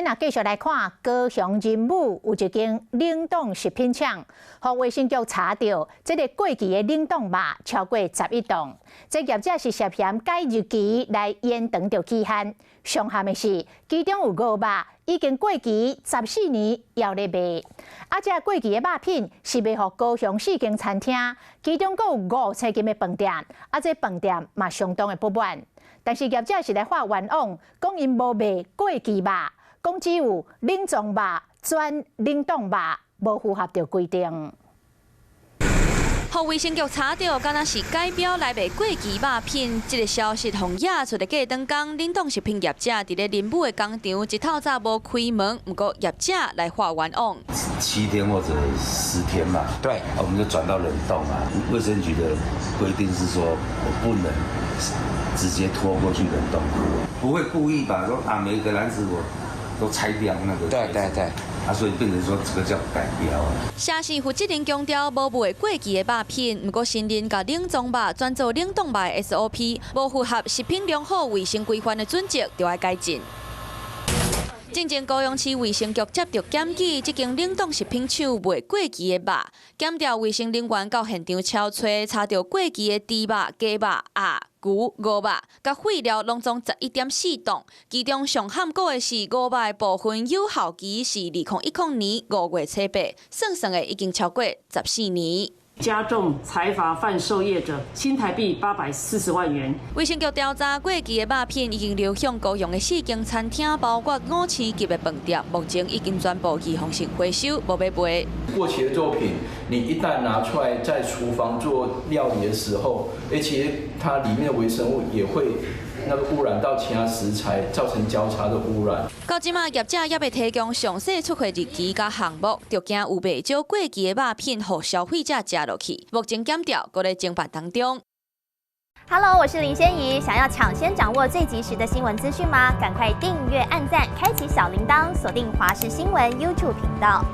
咱若繼續來看，高雄仁武有一間冷凍食品廠，予衛生局查著，這个過期的冷凍肉超過11噸，這業者是涉嫌改日期來延長著期限。上慘的是，其中有牛肉已經過期14年，猶咧賣。啊，這過期的肉品是賣予高雄四間餐廳，其中閣有5000間的飯店，啊，這飯店嘛相當的不滿。但是業者是來發冤枉，講𪜶無賣過期肉，講只有冷藏肉轉冷凍肉，無符合著規定。予衛生局查著，敢若是改標來賣過期肉品，這个消息予惹出的隔轉工，冷凍食品業者佇咧仁武的工廠一透早無開門，毋過業者來發冤枉。 7天或者10天嘛，我們就轉到冷凍啊。衛生局的規定是說我不能直接拖過去冷凍庫，不會故意把說啊每一個籃子我都拆掉那個。啊，所以變成說這個叫改標。社市負責人強調，無賣過期的肉品，毋過承認共冷藏肉轉做冷凍肉的 SOP 無符合食品良好衛生規範的準則，著愛改進。進前高雄市衛生局接著檢舉，這間冷凍食品廠賣過期的肉，檢調衛生人員到現場搜查，查著過期的豬肉、雞肉、鴨、牛、鵝肉，佮廢料攏總11.4噸，其中上罕閣的是牛肉的部分有效期是2010年5月初八，算算的已經超過14年。加重裁罰販售業者新台幣840萬元。衛生局調查過期的肉品已經流向高雄的四間餐廳，包括五星級的飯店，目前已經全部預防性回收，無欲賣。過期的肉品，你一旦拿出來在廚房做料理的時候，其實它裡面的微生物也會那個污染到其他食材，造成交叉的污染。到這馬業者猶未提供詳細出貨日期佮項目，就驚有袂少過期的肉品予消費者食落去。目前檢調閣咧偵辦當中。 Hello，我是林仙怡，想要搶先掌握最及時的新聞資訊嗎？趕快訂閱、按讚、開啟小鈴鐺，鎖定華視新聞 YouTube 頻道。